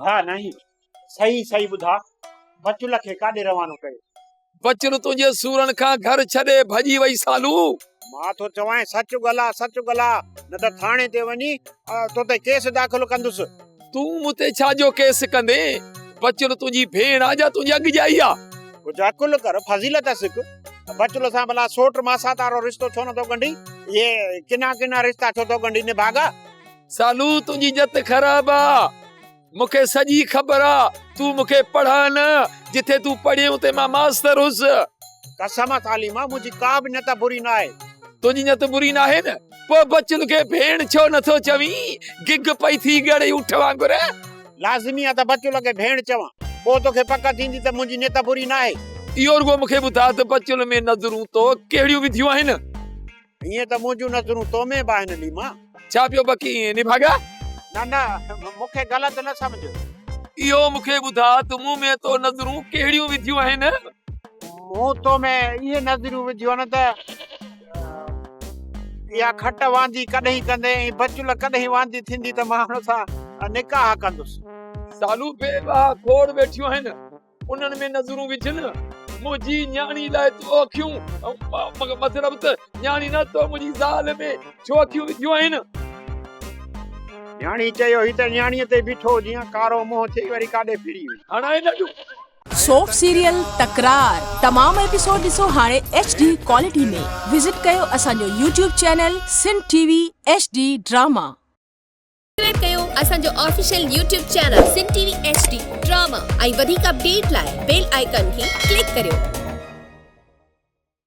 ها ناهين، صحيح صحيح ٻڌاء، بچل کي ڪاڏي روانو ڪيو؟ بچل تنهنجي سورن کان گهر ڇڏي ڀڄي وئي سالو. مان ٿو چوانء سچ ڳالهاء، سچ ڳالهاء، نه ته ٿاڻي تي وڃي تو تي ڪيس داخل ڪندس. تون مون تي ڇا جو ڪيس ڪندين؟ بچل تنهنجي ڀيڻ آ جا تنهنجي اڳ ڄائي آ. ڪجهه عقل ڪر، فضيلت سک. بچل سان ڀلا سوٽ ماسات وارو رشتو ڇو نٿو ڳنڍين؟ اهي ڪنا ڪنا رشتا ڇو ٿو ڳنڍين نڀاڳا؟ سالو تنهنجي نيت خراب آ. مون کي سڄي خبر آ. تون مون کي پڙهاء نه. جٿي تون پڙهين اتي مان ماستر هيس. قسم آ تعليم آ منهنجي ڪا به نيت بري ناهي. تنهنجي نيت بري ناهي نه پوء بچل کي ڀيڻ ڇو نٿو چوين؟ گگ پئي ٿي ڳڙي اٺ وانگر. لازمي آ ته بچل کي ڀيڻ چوان. پوء توکي پڪ ٿيندي ته منهنجي نيت بري ناهي. اهو رڳو مون کي ٻڌاء ته بچل ۾ نظرون تو ڪهڙيون وڌيون آهن؟ ائين ته منهنجون نظرون تو ۾ به آهن ليما. ڇا پيو بڪين نڀاڳا؟ نه نه مون کي غلط نه سمجهه. اهو مون کي ٻڌاء ته مون ۾ تو نظرون ڪهڙيون وڌيون آهن؟ مون تو ۾ اهي نظريون وڌيون آهن ته اها کٽ واندي ڪڏهن ڪندين ۽ بچل ڪڏهن واندي ٿيندي ته مان هن سان نڪاح ڪندس. سالون بي بها کوڙ ويٺيون آهن. انهن ۾ نظرون وجهن، منهنجي نياڻي لاء تو اکيون، مطلب ته نياڻي نه تو منهنجي زال ۾ ڇو اکيون وڌيون آهن؟ نياڻي چيو، هي ته نياڻيء تي بيٺو جيئن ڪارو منهن ٿئي وري ڪاڏي ڦري وئي. هڻائي نه ڏيون. سوپ سيريل تڪرار تمام ايپيسوڊ ڏسو هاڻي ايڇ ڊي ڪوالٽي ۾ وزٽ ڪيو اسان جو YouTube channel Sindh T V H D drama. Subscribe ڪيو اسان جو official YouTube channel Sindh T V H D drama ۽ وڌيڪ اپڊيٽ لاء بيل آئيڪان کي ڪلڪ ڪريو.